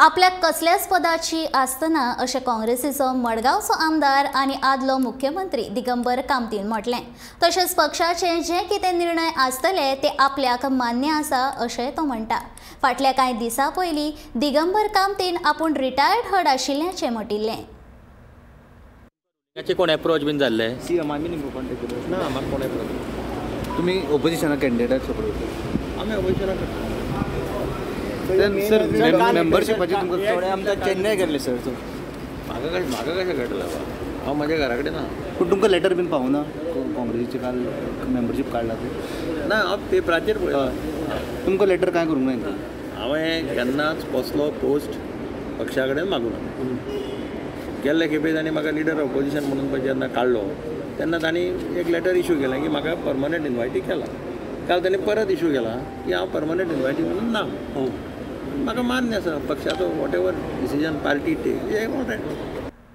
आपल्याक कसल्याच पदाची आसतना अशें काँग्रेसीचो मडगांवचो आमदार आनी आदलो मुख्यमंत्री दिगंबर कामतीन म्हटलें। तशेंच पक्षाचे जे कितें निर्णय आसतले ते आपल्याक मान्य आसा अशें तो म्हणटा। फाटल्या कांय दिसां पयलीं दिगंबर कामतीन आपूण रिटायर्ड हड आशिल्ल्याचें म्हटिल्लें। कोण एप्रोच बीन जाल्ले सीएम आमी न्ही कॉन्टेक्ट केलो ना म्हाका कोण एप्रोच। तुमी ओपोजिशना कॅन्डिडेट सपोर्ट करता? आमी ओपोजिशनाक सर मेंबरशिपाचे तुमकां थोडे आमकां चेन्नय गेल्ले सर। म्हाका म्हाका कशें कळटलें? हांव म्हज्या घरा कडेन ना। पूण तुमकां लेटर बीन पावना काँग्रेसीचे काल मेंबरशीप काडला ते? ना, हांव पेपराचेर पळयता। तुमकां लेटर कांय करूंक ना? हांवें केन्नाच कसलो पोस्ट पक्षा कडेन मागूंक ना। गेल्ले खेपे तांणी म्हाका लिडर ऑपोजिशन म्हणून पळय जेन्ना काडलो तेन्ना तांणी एक लेटर इशू केलें की म्हाका परमनंट इनवायटी केला। काल तांणी परत इशू केला की हांव परमनंट इनवायटी म्हणून ना। म्हाका मान्य आसा पक्षाचो whatever decision party take.